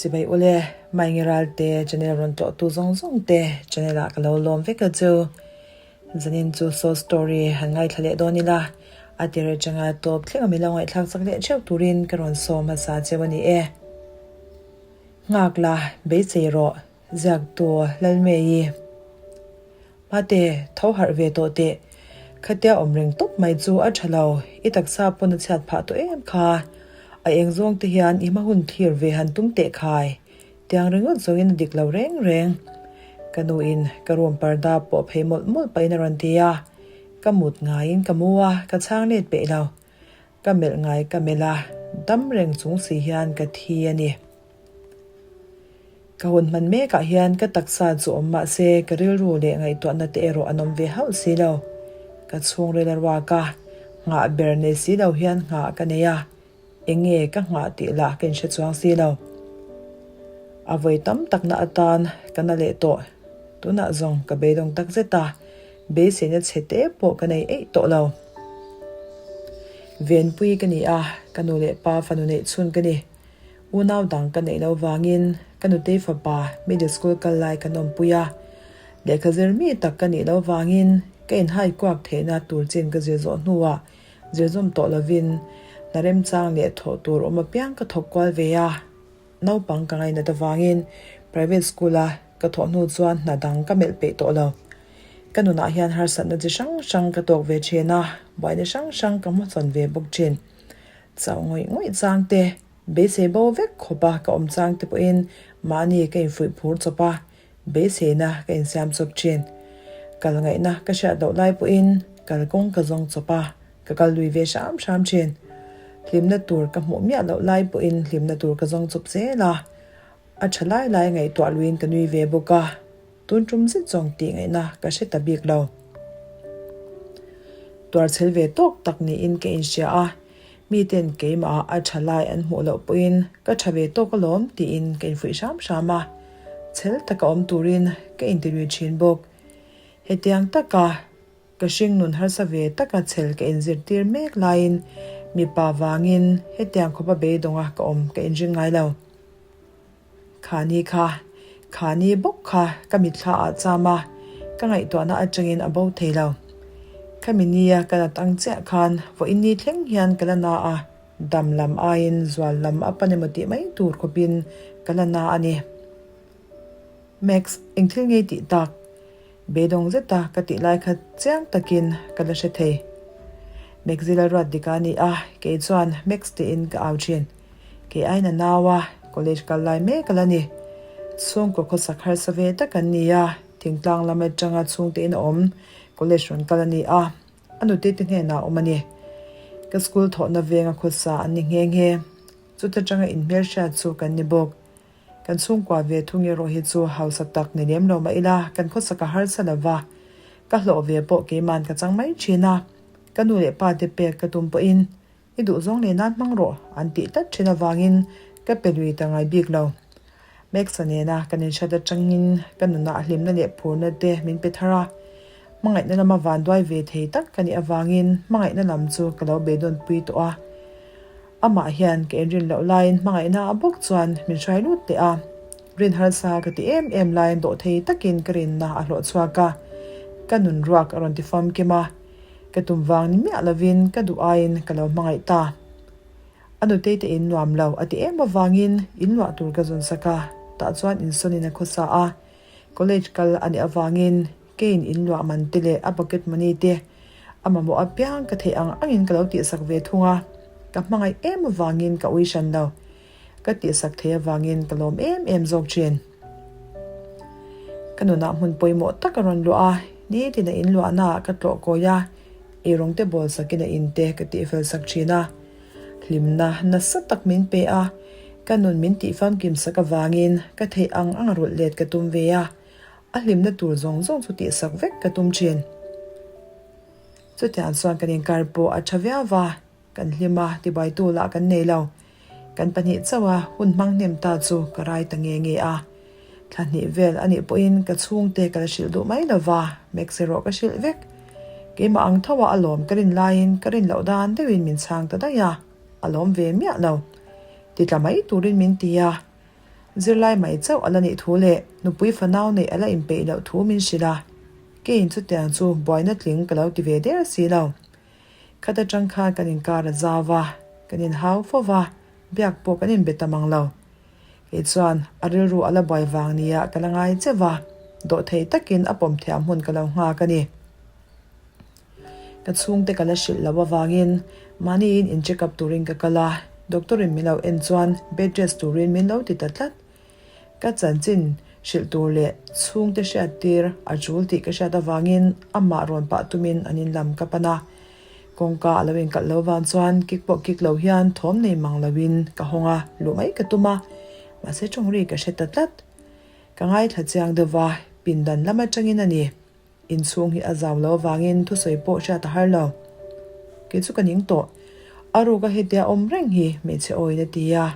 Chibai ule, Maingi Ralte channel rawn tlawhtu zawng zawng te channel ah ka lo lawm vek a chu. Zanin chu short story han ngaithla leh dawn ila, a tir atanga tawp thleng a min lo ngaihthlak chak leh theuh turin ka rawn sawm hmasa cheu a ni e. Nghak la, beisei rawh. Ziaktu Lalmei-i, Mate, tho harh ve tawh teh. Khatia awm reng tawp mai chu a tha lo, i taksa pawn a chhiat phah tawh em kha. A eng zawng te hian i hma hun thlir ve han tum teh khai. Tiang ringawt zawngin a dik lo reng reng. Ka nuin ka room parda pawh phei mawlh mawlh pahin a rawn ti a. Ka mut ngaiin ka mu a, ka chhang let peih lo. Ka melh ngai ka melh a, dam reng chung si hian ka thi a ni. Ka hun hman mekah hian ka taksa chu awm mah se ka rilru leh ngaihtuahna te erawh an awm ve hauh si lo. Ka chhungril a ruak a, nghah ber nei si lo hian nghah ka nei a, eng nge ka nghah tih lah ka inhre chuang si lo. A vawi tam takna atan ka na leh tawh. Tunah zawng ka beidawng tak zet a, beiseina chhe te pawh ka nei eih tawh lo. Venpui ka ni a, ka nu leh pa fanu neih chhun ka ni. Unau dang ka neih loh vangin ka nutei fapa middle school kal lai kan awmpui a, lehkha zir mi tak ka nih loh vangin ka inhai kuak theihna tur chin ka zir zawh hnuah zir zawm tawh lovin hna remchang leh thawh tur awm apiang ka thawk kual ve a. Naupang ka ngainat avangin private school a ka thawh hnu chuan hna dang ka melh peih tawh lo. Ka nunah hian harsatna chi hrang hrang ka tawk ve thin a, buaina hrang hrang ka hmachhawn ve bawk thin. Chauh ngawih ngawih chang te, beisei bo vek khawp a ka awm chang te pawhin mahni ka infuih phur chawp a, beiseina ka insiam chawp thin. Kal ngaihna ka hriat loh lai pawhin kal kawng ka zawng chawp a, ka kal lui ve hram hram thin. Hlimna tur ka hmuh miah loh lai pawhin hlimna tur ka zawng chawp zel a, a tha lai lai ngaihtuah luiin ka nui ve bawk a. Tun tum zet zawng tih ngaihna ka hre ta bik lo. Tuarchhel ve tawk tak niin ka inhria a, miten keimah a tha lai an hmuh loh pawhin ka tha ve tawk alawm tiin ka infuih hram hram a, chhel taka awm turin ka intirui thin bawk. Hetiang taka ka hringnun harsa ve taka chhel ka inzirtir mek laiin mipa vangin hetiang khawpa beidawnga ka awm ka inring ngai lo. Khani kha, khani bawk kha ka mitthla ah cham a, ka ngaihtuahna atangin a bo thei lo. Khami nia ka nat ang chiah khan vawiin ni thleng hian ka la na a, dam lam aiin zual lam a pan emaw tih mai tur khawpin ka la na a ni. Max, eng thil ngei tih tak? Beidawng zeta ka tih lai kha chiang takin ka la hre thei. Maxila ruat dik a ni a, kei chuan Max tiin ka au thin. Kei aiin a nau a, college kal lai mek a la ni. Chhungkaw khawsak harsa ve tak an ni a, thingtlang lam atanga chhungtein a awm, college rawn kal a ni a, a nute te hnenah a awm a ni. Ka school thawhna venga khawsa an ni nghe nghe. Chuta tanga inhmelhriat chu kan ni bawk. Kan chhungkua ve thung erawh hi chu hausa tak ni lem lo mah ila, kan khawsak a harsa lo va, ka hlawh ve pawh keiman ka chang mai thin a, ka nu leh pa te pek ka tum pawhin i duhzawng leh nan hmang rawh an tih tlat thin avangin ka pe lui ta ngai bik lo. Max-a nena kan inhriat atangin ka nunah hlimna leh phurna te min pe thar a, hmangaihna lama vanduai ve thei tak ka nih avangin hmangaihna lam chu ka lo beidawnpui tawh a. Amah hian ka inrin loh laiin hmangaihna a bawk chuan min hrai lut teh a, rin harsa ka ti em em laiin dawhthei takin ka rinna a hlawh chhuak a, ka nun ruak a rawn ti famkim a, ka tum vang ni miah lovin ka duh aiin ka lo hmangaih ta. A nutei te in nuam lo a ti em avangin in luah tur ka zawn sak a, tah chuan insawnin a khawsa a, college kal a nih avangin Keiin in luah man te leh a pocket money te a mamawh apiang ka theih ang angin ka lo tihsak ve thung a, ka hmangaih em avangin ka ui hran lo. Ka tihsak thei avangin ka lawm em em zawk thin. Ka nunah hmun pawimawh tak a rawn luah a, nitin a in luahnaah ka tlawh kawi a, eirawng te bawl sakin a in te ka tihfel sak thin a. Hlimna nasa tak min pe a, ka nun min tihfamkim sak avangin ka theih ang ang a rulh let ka tum ve a. A hlimna tur zawng zawng chu tihsak vek ka tum thin. Chutiang chuan kan inkar pawh a tha viau va, kan hlim a, tibaitu lah kan nei lo. Kan pahnih chauh a, hun hmang hnem ta chu ka rai ta nge nge a. Thla hnih vel a nih pawhin ka chhungte ka la hrilh duh mai lo va, Max erawh ka hrilh vek. Keimah ang tho a alawm ka rin laiin ka rin loh dan deuhin min chhang ta daih a, a lawm ve miah lo. Titla mai turin min ti a. Zirlai mai chauh a la nih thu leh nupui fanau neih a la inpeih loh thu min hrilh a, keiin chutiang chu buaina tling ka lo ti ve der si lo. Khat atang khan kan inkar a zau va, kan inhau fo va, biak pawh kan inbe ta mang lo. Kei chuan a rilru a la buai vang nia ka la ngai che va, dawhthei takin a pawm thiam hun ka lo nghak a ni. Ka chhungte ka la hrilh loh avangin mahniin in check up turin ka kal a, doctor in min lo en chuan bed rest turin min lo ti ta tlat. Ka chanchin hrilh tur leh chhungte hriat tir a tul tih ka hriat avangin amah rawn pah tumin an in lam ka pan a. Kawngka a lo inkalh lo vang chuan kik pawh kik lo hian thawm nei mang loin ka hawng a, luh mai ka tum a, mahse tawngri ka hre ta tlat. Ka ngaithla chiang deuh va, pindan lam atangin a ni. Inchhung hi a zau lo avangin thusawi pawh hriat a har lo. Kei chu ka ning tawh. A ruka hetia awm reng hi hmeichhe awiin a ti a.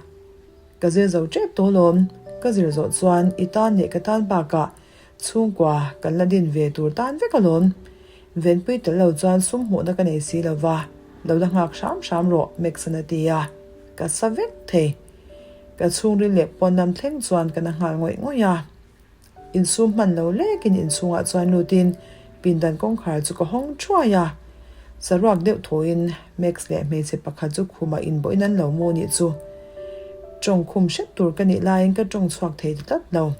Ka zir zo tep tawh lawm. Ka zir zawh chuan i tan leh ka tan bakah chhungkua kan la din ve tur tan vek alawm. Venpui tel lo chuan sum hmuhna ka nei si lo va, lo la nghak hram hram rawh Max-an a ti a. Ka sa vek thei. Ka chhungril leh pawn lam thleng chuan ka na nghal ngawih ngawih a. Insum hman lo lekin inchhungah chuan lutin pindan kawngkhar chu ka hawng thuai a. Saruak deuh thawhin Max leh hmeichhe pakhat chu khumah inbawhin an lo mu nih chu. Tawng khum hrep tur ka nih laiin ka tawng chhuak thei ta tlat lo.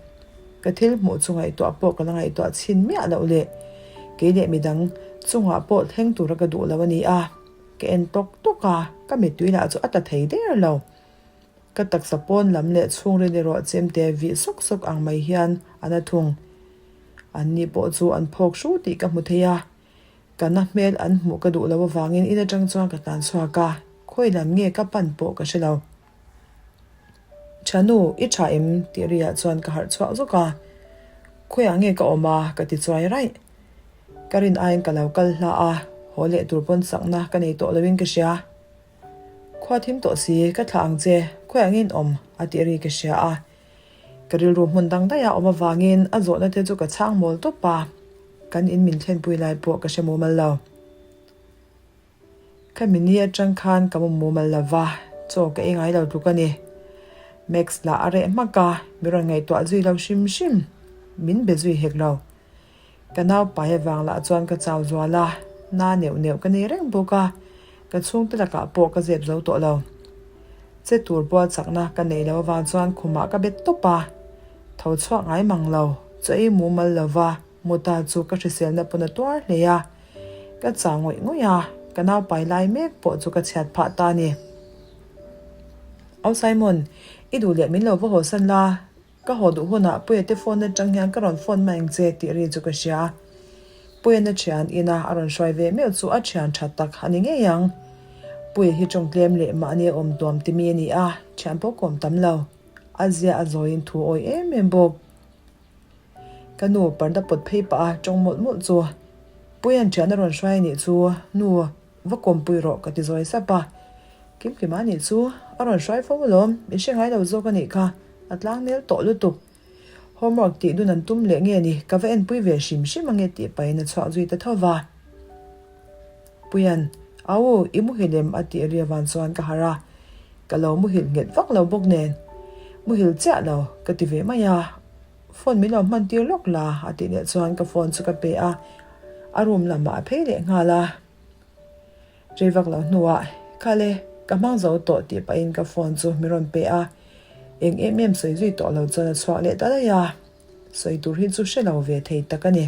Ka thil hmuh chu ngaihtuah pawh ka la ngaihtuah chhin miah loh leh kei leh midang chungah pawh thleng tura ka duh lo a ni a. Ka en tawk tawk a, ka mittui lah chu a tla thei der lo. Ka taksa pawn lam leh chhungril erawh chemte vih sawk sawk ang mai hian a na thung. An ni pawh chu an phawk hru tih ka hmu thei a, ka na hmel an hmuh ka duh lo avangin in atang chuan ka tlan chhuak a, khawi lam nge ka pan pawh ka hre lo. Thanu, i tha em? tih riah chuan ka harh chhuak zawk a, khawiah nge ka awm a? ka ti chuai raih. Ka rin aiin ka lo kal hla a, haw leh tur pawn chakna ka nei tawh loin ka hria. Khua thim tawh si, ka thlah ang che, khawiah nge in awm? a tih ri ka hria a. Ka rilru hmun dang daih a awm avangin a zawhna te chu ka chhang mawl tawp a, kan in min thlenpui lai pawh ka hre mumal lo. Khami ni atang khan ka mu mumal lo va, chaw ka ei ngai lo tluk a ni. Max lah a reh hmak a, mi rawn ngaihtuah zui lo hrim hrim, min be zui hek lo. Ka nau pai avang lah chuan ka chau zual a, na neuh neuh ka nei reng bawk a, ka chhungte lakah pawh ka zep zo tawh lo. Che tur bual chakna ka neih loh avang chuan khumah ka bet tawp a, tho chhuak ngai mang lo, chaw ei mumal lo va, muta chu ka hriselna pawn a tuar hle a, ka chau ngawih ngawih a, ka nau pai lai mek pawh chu ka chhiat phah ta a ni. Au Simon, i duh leh min lo va haw san la, Ka haw duh hunah Puia te phone atang hian ka rawn phone mai ang che tih ri chu ka hria. Puia'n a thian ina a rawn hruai ve meuh chu a thian tha tak a ni ngei ang. Puia hi tawng tlem leh mahni a awm tuam ti mi a ni a, thian pawh kawm tam lo. A zia a zawiin thu awi em em bawk. Ka nu parda pawt phei pah a tawng mawlh mawlh chu Puia'n thian a rawn hruai a nih chu nu Va kawmpui rawh ka ti zawi sap a, Kimkima nih chu a rawn hruai fo alawm, min hre ngai lo zawk a nih kha, a tlang nel tawh lutuk. Homework tih dun an tum leh nge ni, ka va enpui ve hrim hrim ange tih pahin a chhuak zui ta tho va. Puian, Au, i muhil em? a tih ri avan chuan ka harh a, ka lo muhil nghet vak lo bawk nen, muhil chiah lo ka ti ve mai a. Phone min lo hman tir lawk la a tih leh chuan ka phone chu ka pe a, a room lamah a phei leh nghal a. Rei vak lo hnuah, Khale, ka hmang zo tawh tih pahin ka phone chu min rawn pe a, eng em em sawi zui tawh lo chuan a chhuak leh ta daih a, sawi tur hi chu hre lo ve thei tak a ni.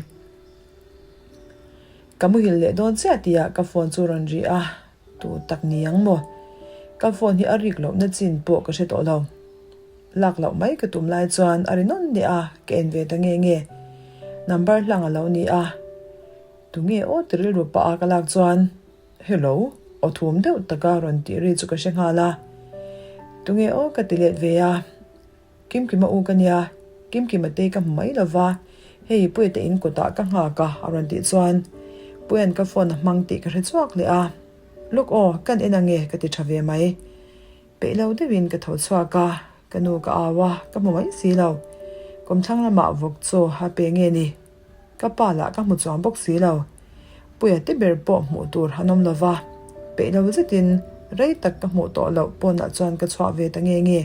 Ka muhil leh dawn chiah tihah ka phone chu rawn ri a, tu tak ni ang maw? Ka phone hi a rik lohna chin pawh ka hre tawh lo. Lak loh mai ka tum lai chuan a ri nawn leh a, ka en ve ta nge nge. Number hlang a lo ni a. Tunge aw ti rilru pah a ka lak chuan, Hello, aw thum deuh taka rawn tih ri chu ka hre nghal a. Tunge aw ka ti let ve a. Kimkima u ka nia, Kimkima te ka hmu mai lo va, hei Puia te in kawtah ka nghak a a rawn tih chuan Puia'n ka phone a hmang tih ka hre chhuak leh a. Luk aw, kan en ange ka ti tha ve mai. Peih lo deuhin ka tho chhuak a, ka nu ka au a, ka hmu mai si lo. Kawmthlang lamah vawk chaw a pe nge ni? Ka pa lah ka hmu chuang bawk si lo. Puia te ber pawh hmuh tur an awm lo va, peih lo zetin rei tak ka hmuh tawh loh pawnah chuan ka chhuah ve ta nge nge.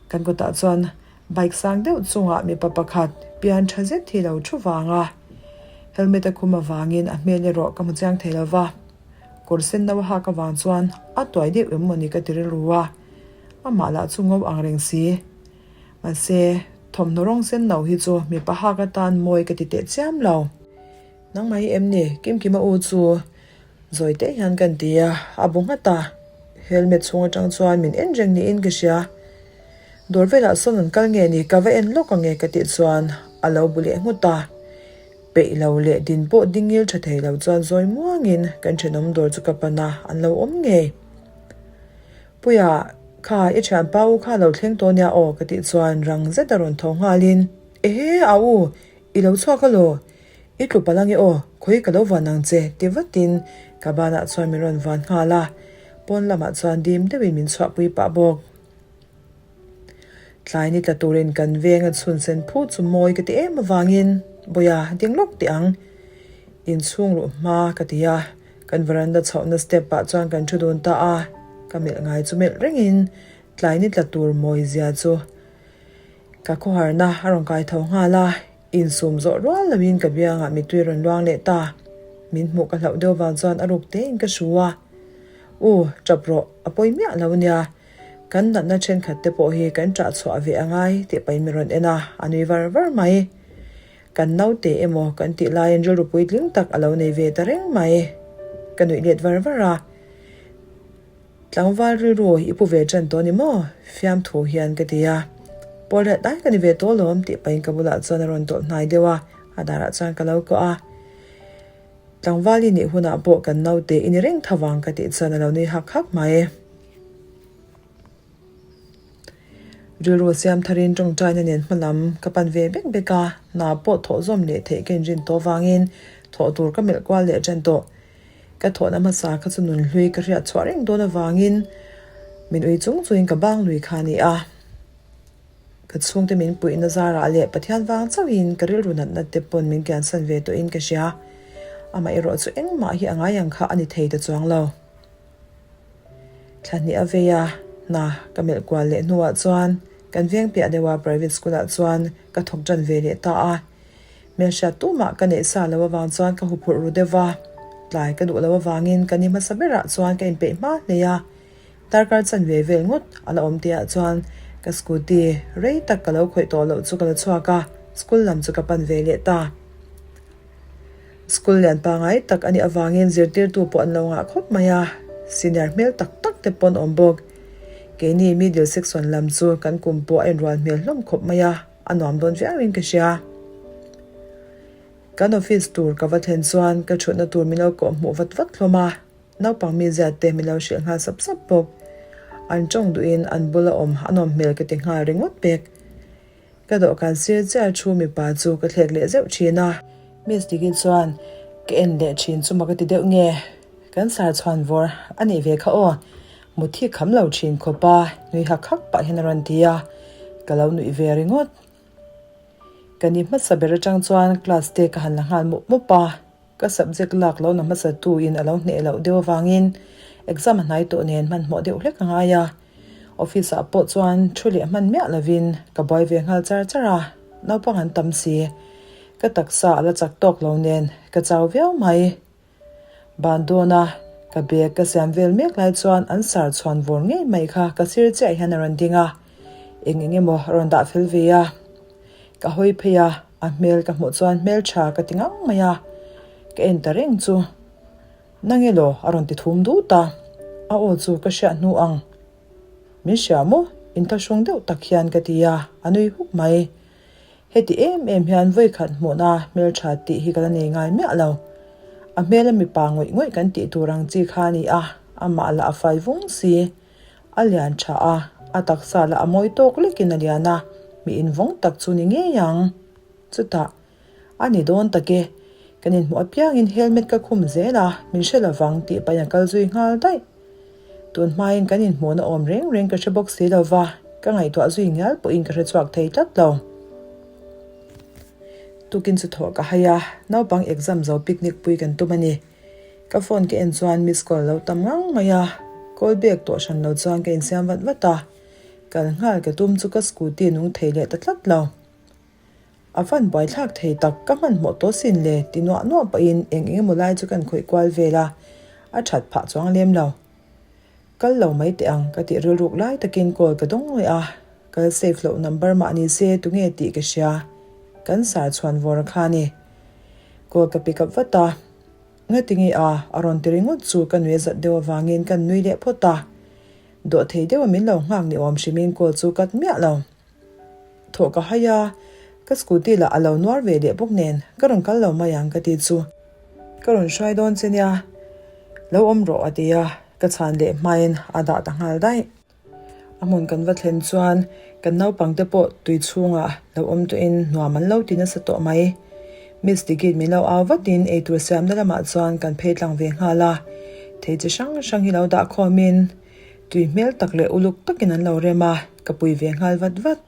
Kan kawtah chuan bike sang deuh chungah mipa pakhat pian tha zet hi lo thu vang a, helmet a khum avangin a hmel erawh ka hmu chiang thei lo va, kawr sen no a hak avang chuan a tuai deuh em mawni ka ti rilru a, amah lah chu ngo ang reng si. Mahse, thawmhnaw rawng sen no hi chu mipa hak atan mawi ka ti teh chiam lo. Nangmah hi em ni? Kimkima u chu zawi teh hian kan ti a, a bu nghat a. Helmet chhung atang chuan min en reng niin ka hria. Dawr velah sawn an kal nge ni? Ka va en lawk ang e ka tih chuan a lo bu leh nghut a. Peih lo leh din pawh dingil tha thei lo chuan zawi muangin kan thenawm dawr chu ka pan a, an lo awm ngei. Puia, kha i thianpa u kha lo thleng tawh nia aw ka tih chuan rang zet a rawn tho nghalin, Ehe, a u, I lo chhuak alaw? I tlu palh ange aw, khawi ka lo van ang che, ti vatin ka banah chuan min rawn van nghal a, pawn lamah chuan dim deuhin min chhuahpui pah bawk. Tlai ni tla turin kan veng a chhun sen phut chu mawi ka ti em avangin Bawiha ding lawk teh ang, inchhung ruh hma ka ti a, kan veranda chhohna step ah chuan kan thu dun ta a, ka melh ngai chu melh rengin tlai ni tla tur mawi zia chu Ka khawharna a rawn kai tho nghal a, insum zawh rual loin ka biangah mittui rawn luang leh ta. Min hmuh ka hlauh deuh vang chuan a ruk tein ka hru a. U, tap rawh, a pawi miah lo nia. Kan natna thenkhat te pawh hi kan ṭah chhuah ve a ngai tih pahin min rawn en a, a nui var var mai. Kan naute emaw kan tih laiin rilru puitling tak a lo nei ve ta reng mai. Ka nuih let var var a. Tlangval rilru i pu ve ṭan tawh ni maw? Fiamthu hian ka ti a. Pawl riat dai ka ni ve tawh alawm tih pahin ka bulah chuan a rawn tawlh hnai deuh a, a darah chuan ka lo kawh a. Tlangval i nih hunah pawh kan naute i ni reng tho vang ka tih chuan a lo nui hak hak mai. Rilru siam tharin tawngtaina nen hmalam ka pan ve bek bek a, hna pawh thawh zawm leh theih ka inrin tawh vangin thawh tur ka melh kual leh ṭan tawh. Ka thawhna hmasa kha chu nunhlui ka hriat chhuah reng dawn avangin min ui chung chungin ka bang lui kha a ni a. Ka chhungte min puihna zarah leh Pathian vang chauhin ka rilru natna te pawn min kiansan ve tawhin ka hria. Amaherawh chu engmah hi a ngai ang kha a ni thei ta chuang lo. Thla hnih a vei a, hna ka melh kual leh hnuah chuan kan veng piah deuha private school ah chuan ka thawk tan ve leh ta a. Hmelhriat tumah ka neih sa lo avang chuan ka huphurh ru deuh va, tlai ka duh lo avangin ka ni hmasa berah chuan ka inpeih hma hle a. Darkar chanve vel ngawt a la awm tihah chuan ka scooty rei tak ka lo khawih tawh loh chu ka la chhuak a, school lam chu ka pan ve leh ta. School lian pangai tak a nih avangin zirtirtu pawh an lo ngah khawp mai a, senior hmel tak tak te pawh an awm bawk. Keini middle section lam chu kan kum pawh a inrual hmel hlawm khawp mai a, a nuam dawn viauin ka hria. Kan office tur ka va thlen chuan ka thutna tur min lo kawh hmuh vat vat hlawm a, naupang mizia te min lo hrilh nghal sap sap bawk. An tawng duhin an bula awm a nawm hmel ka ti nghal ringawt pek. Ka dawhkan sir chiah thu mipa chu ka thlek leh zeuh thin a. Miss Diki chuan ka en leh thin chu mak a ti deuh nge? Kan sar chhuan vawr a nih ve kha aw. Muthi kham lo thin khawp a, nui hak hak pah hian a rawn ti a, ka lo nuih ve ringawt. Ka ni hmasa ber atang chuan class te ka han la nghal mup mup a. Ka subject lak lo na hmasa tu in a lo hneh loh deuh avangin exam a hnai tawh nen hmanhmawh deuh hlek a ngai a. Office ah pawh chuan thu leh hman miah lovin ka buai ve nghal char char a, naupang an tam si. Ka taksa a la chak tawk lo nen ka chau viau mai. Ban dawn a ka bag ka siam vel mek lai chuan an sar chhuan vawr ngei mai kha ka sir chiah hian a rawn ding a, eng eng emaw a rawn dah fel ve a. Ka hawi phei a, a hmel ka hmuh chuan hmel tha ka ti ngang mai a, ka en ta reng chu. Nang elaw a rawn ti thum dut a, a aw chu ka hriat hnu ang. Min hria maw? Inthlahrung deuh tak hian ka ti a, a nui huk mai. Heti em em hian vawikhat hmuhna hmeltha tih hi ka la nei ngai miah lo. A hmela mipa ngawih ngawih kan tih tur ang chi kha a ni a, amah lah a fai vung si. A lian tha a, a taksa lah a mawi tawk lekin a lian a, mi invawng tak chu ni ngei ang. Chutah, a ni dawn tak e, kan inhmuh apiangin helmet ka khum zel a, min hre lovang tih pahin a kal zui nghal daih. Tun hmain kan inhmuhna awm reng reng ka hre bawk si lova, ka ngaihtuah zui ngial pawhin ka hre chhuak thei tlat lo. Tukin chu thawh ka hai a, naupang exam zo picnic pui kan tum a ni. Ka phone ka en chuan miss call lo tam ngang mai a, call back tawh hran lo chuan ka insiam vat vat a. Kal nghal ka tum chu ka scooty nung thei leh ta tlat lo. A van buaithlak thei tak ka hmanhmawh tawh sin le ti nuah nuah pahin eng eng emaw lai chu kan khawih kual vel a, a that phah chuang lem lo. Kal lo mai teh ang ka tih rilruk lai takin call ka dawng ngawih a, kal safe loh number mah ni se tunge tih ka hria, kan sar chhuan vawr a kha ni. Call ka pick up vat a, Ngatinge a? a rawn ti ringawt chu ka nui zat deuh avangin kan nui leh phawt a. Dawhthei deuha min lo nghak ni awm hrimin call chu cut miah lo. Thawh ka hai a, ka scooty lah a lo nuar ve leh bawk nen ka rawn kal lo mai ang ka ti chu. Ka rawn hruai dawn che nia, lo awm rawh a ti a, ka chhan leh hmain a dah ta nghal daih. A hmun kan va thlen chuan kan naupang te pawh tui chhungah lo awm tawhin nuam an lo ti nasa tawh mai. Miss Digit min lo au vatin eitur siamna lamah chuan kan phei tlang ve nghal a, thei chi hrang hrang hi lo dah khawmin Tui hmel tak leh uluk takin an lo rem a, ka pui ve nghal vat vat.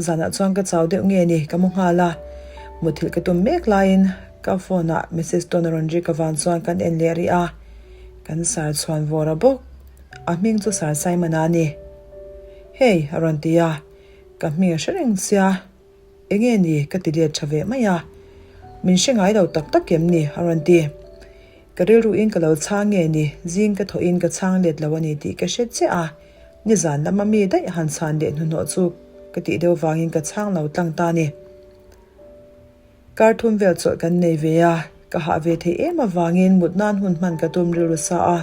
Zanah chuan ka chau deuh nge ni, ka mu nghal a. Muthilh ka tum mek laiin ka phone ah message tawn a rawn rik avang chuan kan en leh rih a, kan sar chhuan vawr a bawk. A hming chu Sir Simon-a a ni. Hey, a rawn ti a, ka hming a hre reng sia. Enge ni ka ti let tha ve mai a, min hre ngai lo tak tak em ni a rawn ti. Ka rilruin ka lo chhang nge ni, zing ka thawhin ka chhang let lo a ni tih ka hre chiah a, nizan lama mi daih han chhan leh hnuhnawh chu ka tih deuh vangin ka chhang lo tlang ta ni. Kar thum vel chawlh kan nei ve a, ka hah ve theih em avangin mut nan hun hman ka tum rilru sa a,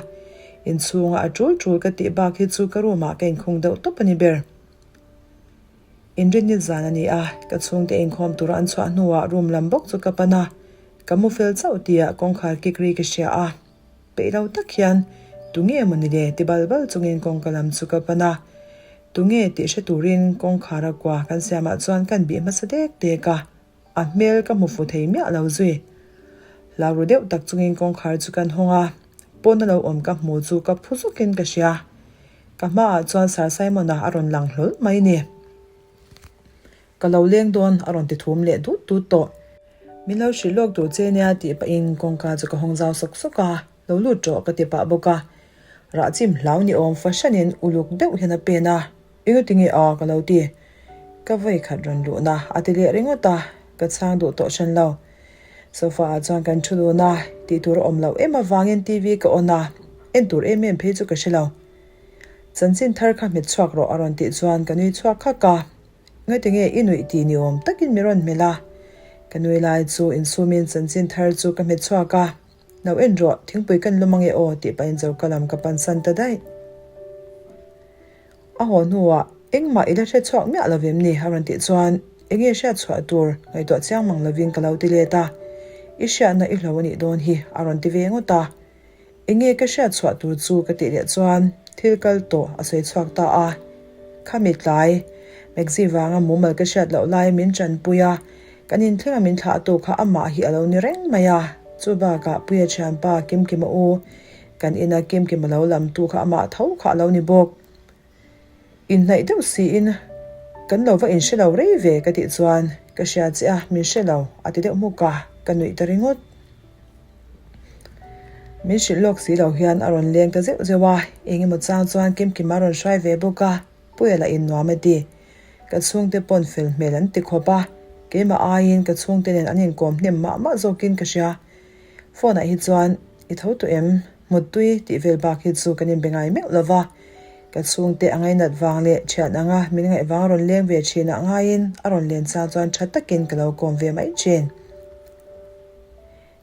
inchhunga a tul tul ka tih bak hi chu ka room ah ka inkhung deuh tawp a ni ber. Inrinni zan a ni a, ka chhungte inkhawm tura an chhuah hnuah room lam bawk chu ka pan a, ka mu fel chauh tihah kawngkhar kik ri ka hria a, peih lo tak hian tunge maw ni le ti bal bal chungin kawngka lam chu ka pan a, tunge tih hre turin kawngkhar a kua kan siamah chuan kan bih hmasa dek dek a, a hmel ka hmu fu thei miah lo zui. Hlau ru deuh tak chungin kawngkhar chu kan hawng a, pawna lo awm ka hmu chu ka phu zawkin ka hria. Ka hmaah chuan Sir Simon-a a rawn lang hlawl mai ni. Ka lo leng dawn a rawn ti thum leh dut dut tawh. Min lo hrilh lawk tur che nia tih pahin kawngka chu ka hawng zau sawk sawk a, lo lut rawh ka ti pah bawk a. Rah chim hlau ni awm fahranin uluk deuh hian a pen a, engati nge a ka lo ti. Ka vawi khat rawn luhna a ti leh ringawt a, ka chhang duh tawh hran lo. Sofa ah chuan kan thu dun a, tih tur a awm loh em avangin TV ka on a, en tur em em phei chu ka hre lo. Chanchin thar kha hmet chhuak rawh a rawn tih chuan ka nui chhuak khak a, Ngaite nge i nuih tih ni awm takin mi rawn hmelh a, ka nui lai chu insumin chanchin thar chu ka hmet chhuak a, Lo en rawh, thingpui kan lum ange aw tih pahin choka lam ka pansan ta daih. A haw hnuah, Engmah i la hre chhuak miah lo vem ni? a rawn tih chuan, Enge hriat chhuah tur ngaihtuah chiang mang lovin ka lo ti let a, I hriatna i hlo a nih dawn hi a rawn ti ve ngawt a. Enge ka hriat chhuah tur chu ka tih leh chuan thil kal tawh a sawi chhuak ta a. Khami tlai, Maxi vanga mumal ka hriat loh lai min tanpui a, kan inthleng a min thlah tu kha amah hi a lo ni reng mai a, chu bakah Puia thianpa Kimkima u, kan ina Kimkima lo lam tu kha amah tho kha a lo ni bawk. Inhnaih deuh siin kan lo va inhre lo rei ve ka tih chuan ka hria che a, min hre lo a ti deuh hmuk a, ka nuih ta ringawt. Min hrilh lawk si lo hian a rawn leng ta zeuh zeuh a, eng emaw chang chuan Kimkima a rawn hruai ve bawk a, Puia lah innuam a ti. Ka chhungte pawn fel hmel an ti khawp a, keimah aiin ka chhungte nen an inkawm hnem mah mah zawkin ka hria. Phone ah hi chuan i tho tawh em? Muttui tih vel bak hi chu kan inbe ngai meuh lo va, ka chhungte a ngainat vang leh thian anga min ngaih vang a rawn leng ve thin ah ngaiin a rawn len chang chuan tha takin ka lo kawm ve mai thin.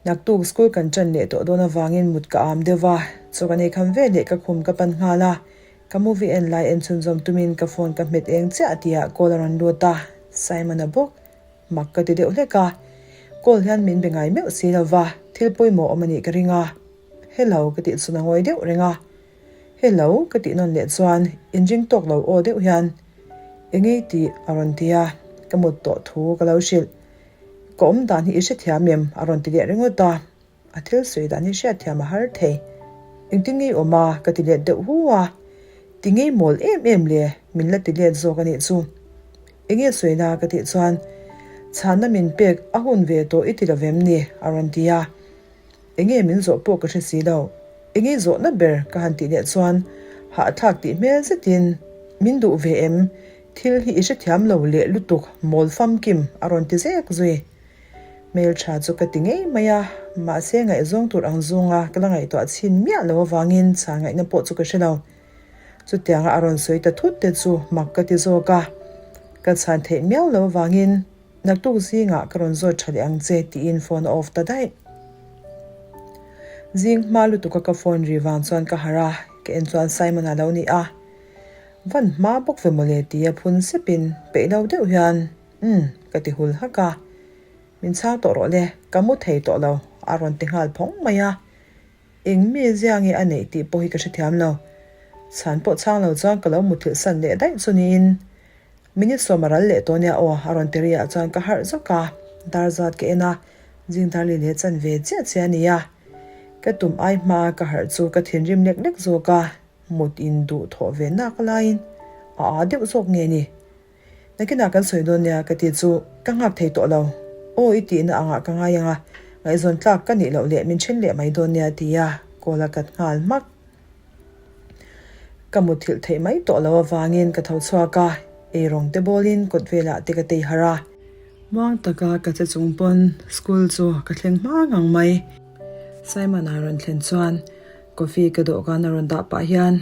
Naktuk school kan tan leh tawh dawn avangin mut ka am deuh va, chaw ka nei kham ve leh ka khum ka pan nghal a, ka movie en lai en chhunzawm tumin ka phone ka hmet eng chiah tihah call a rawn lut a, Simon-a bawk. Mak ka ti deuh hlek a, call hian min be ngai meuh si lo va, thil pawimawh awm a nih ka ring a. Hello ka tih chun a ngawi deuh reng a. Hello ka tih nawn leh chuan inring tawk lo aw deuh hian Engei tih a rawn ti a, ka mut tawh thu ka lo hrilh. Ka awm dan hi i hrethiam em? a rawn ti leh ringawt a. A thil sawi dan hi hriatthiam a har thei. Engtin ngei awm a? ka ti let deuh hu a. Ti ngei mawl em em le, min la ti let zawk a nih chu. Enge sawina ka tih chuan, Chhanna min pek a hun ve tawh i ti lo vem ni? a rawn ti a. Enge min zawh pawh ka hre si lo. Enge zawhna ber ka han tih leh chuan hahthlak tih hmel zetin. Min duh ve em? Thil hi i hrethiam lo leh lutuk mawl famkim a rawn ti zek zui. Hmeltha chu ka ti ngei mai a, mahse ngaihzawng tur ang zawnga ka la ngaihtuah chhin miah lo avangin chhan ngaihna pawh chu ka hre lo. Chutianga a rawn sawi ta thut te chu mak ka ti zawk a, ka chhan theih miau lo avangin naktuk zingah ka rawn zawt tha leh ang che tiin phone a off ta daih. Zing hma lutuka ka phone ri vang chuan ka harh a, ka en chuan Simon-a lo ni a. Van hma bawk ve mawle tia phun sepin peih lo deuh hian umm ka ti hul hak a. Min chhang tawh rawh le, ka mu thei tawh lo a rawn ti nghal phawng mai a. Eng mi zia nge a neih tih pawh hi ka hrethiam lo. Chhan pawh chhang lo chuan ka lo muthilh san leh daih chu niin Minute sawm a ral leh tawh nia aw a rawn ti ri ah chuan ka harh zawk a, dar zat ka en a, zing dar li leh chan ve chiah chiah a ni a. Ka tum ai hma ka harh chu ka thinrim lek lek zawk a, mut in duh thawh ve nak laiin a aa deuh zawk nge ni. Nakinah kan sawi dawn nia ka ti chu ka nghak thei tawh lo. Aw i tihna angah ka ngai ang a, ngaihzawn tlak ka nih loh leh min then leh mai dawn nia ti a call a kat nghal hmak. Ka muthilh theih mai tawh lo avangin ka tho chhuak a, eirawng te bawlin kawt velah te ka tei harh a. Muang taka ka che chung pawn school chu ka thleng hma ngang mai. Simon-a rawn thlen chuan coffee ka dawhkan a rawn dah pah hian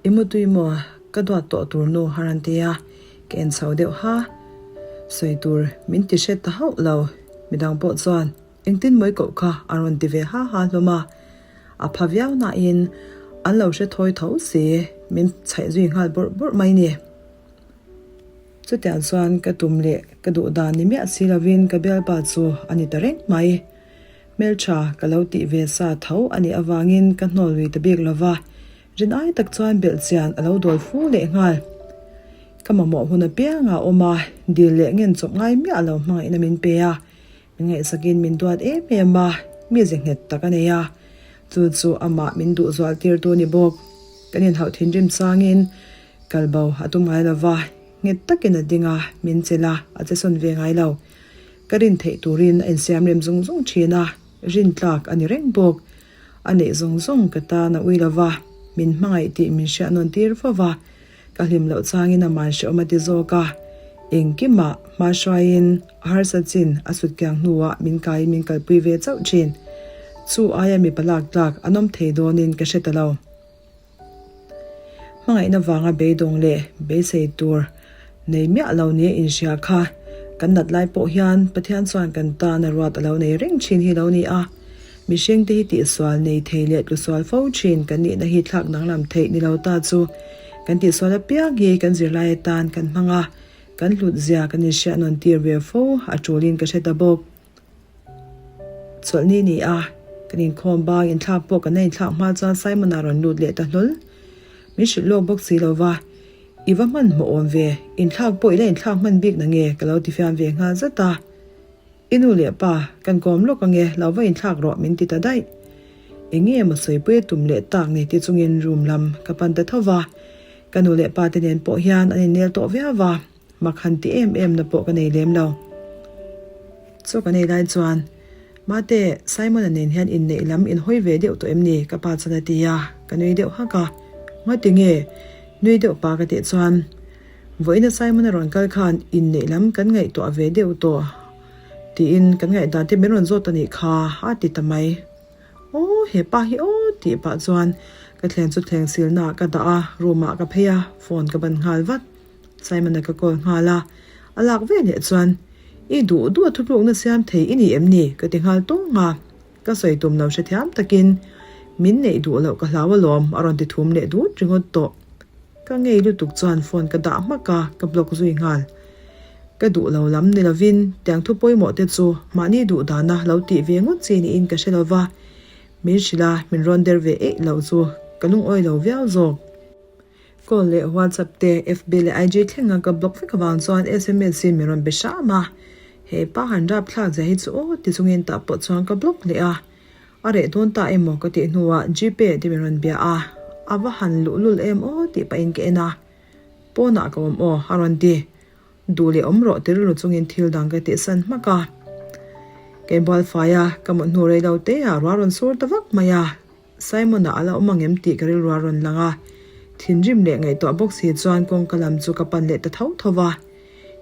I mutui maw ka duat tawh tur nu a rawn ti a, ka en chho deuh ha. Sawi tur min ti hret ta hauh lo, midang pawh chuan Engtin mawi koh kha a rawn ti ve ha ha hlawm a, a pha viau nain an lo hre thawi tho si, min chhaih zui nghal bawrh bawrh mai ni. Chutiang chuan ka tum leh ka duh dan ni miah si lovin ka bialpa chu a ni ta reng mai. Hmeltha ka lo tih ve sa tho a nih avangin ka hnawl lui ta bik lova, rin ai tak chuan belh chian a lo dawl fu leh nghal. Ka mamawh hun apianga awm a, dil leh ngen chawp ngai miah lo hmangaihna min pe a, Min ngaihsakin min duat em em a, mi ze nghet tak a nei a. Chu chu amah min duh zual tirtu ni bawk. Kan inhauh thinrim changin kalbo a tum ngai lo va, nghet takin a ding a, min chelh a, a che sawn ve ngai lo. Ka rin theih turin a insiam rem zung zung thin a, rin tlak a ni reng bawk. A neih zawng zawng ka tan a ui lo va, min hmangaih tih min hriat nawn tir fo va. Ka hlim loh changin a man hrehawm a ti zawk a, engkimah hma hruaiin a harsa chin a sut kiang hnuah min kaiin min kalpui ve chauh thin. Chu aia mipa lak tlak an awm thei dawnin ka hre ta lo. Hmangaihna vanga beidawng leh beisei tur nei miah lo nia inhria kha kan nat lai pawh hian Pathian chuan kan tan a ruat a lo nei reng thin hi lo ni a. Mihring te hi tihsual nei thei leh tlusual fo thin kan nihna hi thlak danglam theih ni lo ta chu kan tihsual apiang hi kan zirlai atan kan hmang a, kan hlut zia kan inhriat nawn tir ve fo a tulin ka hre ta bawk. Chawlhni ni a, kan inkhawm bang inthlak pawh kan la inthlak hma chuan Simon-a rawn lut leh ta hlawl. Min hrilh lawk bawk si lo va, I va hmanhmawh awm ve, inthlak pawh i la inthlak hman bik na nge ka lo ti fiam ve nghal zat a. I nu leh pa, kan kawm lawk ange, lo va inthlak rawh min ti ta daih. Eng nge maw sawipui a tum leh tak ni ti chungin room lam ka pan ta tho va. Ka nu leh pa te nen pawh hian an innel tawh viau va, mak han ti em em na pawh ka nei lem lo. Chaw ka nei lai chuan, Mate, Simon-a nen hian inneih lam inhawi ve deuh tawh em ni? ka pa chuan a ti a, ka nui deuh hak a. Ngati nge? Nui deuh pa ka tih chuan, Vawiina Simon-a rawn kal khan inneih lam kan ngaihtuah ve deuh tawh tiin kan ngaihdan te min rawn zawt a nih kha a ti ta mai. Aw he pa hi aw tih pah chuan ka thleng chu thleng silna ah ka dah a, room ah ka phei a, phone ka ban nghal vat. Simon-a ka call nghal a, a lak ve leh chuan I duh duh a thutlukna siam thei i ni em ni? ka ti nghal tawng a, ka sawi tum lo hrethiam takin min neih duh loh ka hlau alawm a rawn ti thum leh dut ringawt tawh. Ka ngei lutuk chuan phone ka dah hmak a, ka block zui nghal. Ka duh lo lam ni lovin tiang thu pawimawh te chu mahni duh dana lo tih ve ngawt chi niin ka hre lova, min hrilh a, min rawn der ve eih lo chu ka lungawi lo viau zawk. Call leh WhatsApp te, FB leh IG thlenga ka block vek avang chuan sms in min rawn be hram a, he pa han rap thlak zia hi chu aw ti chungin tah pawh chuan ka block leh a. A reh dawn ta emaw ka tih hnuah Gpay te min rawn bia a, a va han luhlul em aw tih pahin ka en a, pawnah ka awm aw a rawn ti. Duh leh awm rawh ti rilru chungin thil dang ka tihsan hmak a. Ka inbual fai a, ka mut hnu rei lo te ah ruah rawn sur ta vak mai a, Simon-a a la awm ang em tih ka rilru a rawn lang a. Thinrim leh ngaihtuah bawk si chuan kawngka lam chu ka pan leh ta tho tho va.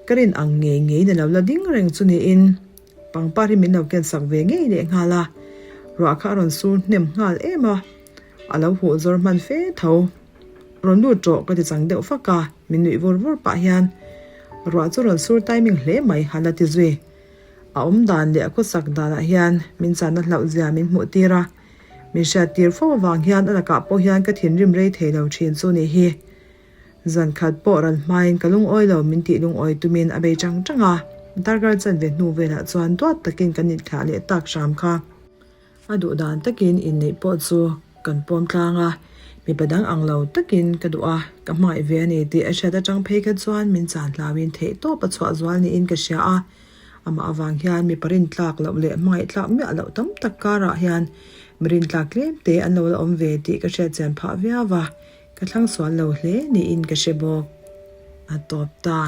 Ka rin ang ngei ngeiin a lo la ding reng chu niin pangpar hi min lo ken sak ve ngei leh nghal a. Ruah kha a rawn sur hnem nghal em a, a lo huh zawr hman fe tho. Rawn lut rawh ka ti chang deuh fak a, min nuih vur vur pah hian ruah chu rawn sur timing hle mai a la ti zui. A awm dan leh a khawsak danah hian min channa hlauh zia min hmuh tir a, min hriat tir fo avang hian a lakah pawh hian ka thinrim rei thei lo thin chu ni hi. Zan khat pawh ran hmain ka lungawi lo min tih lungawi tumin a bei chang chang a, darkar chanve hnu velah chuan duat takin kan inthlah leh tak hram kha. A duh dan takin inneih pawh chu kan pawm tlang a, mipa dang ang lo takin ka duh a, ka hmangaih ve a ni tih a hriat atang phei kha chuan min chan hlauin theih tawp a chhuah zual niin ka hria a. Amah avang hian mipa rintlak loh leh hmangaih tlak miah loh tam tak karah hian mi rintlak tlem te an lo la awm ve tih ka hriat chian phah viau a, ka thlang sual lo hle niin ka hre bawk. A tawp ta.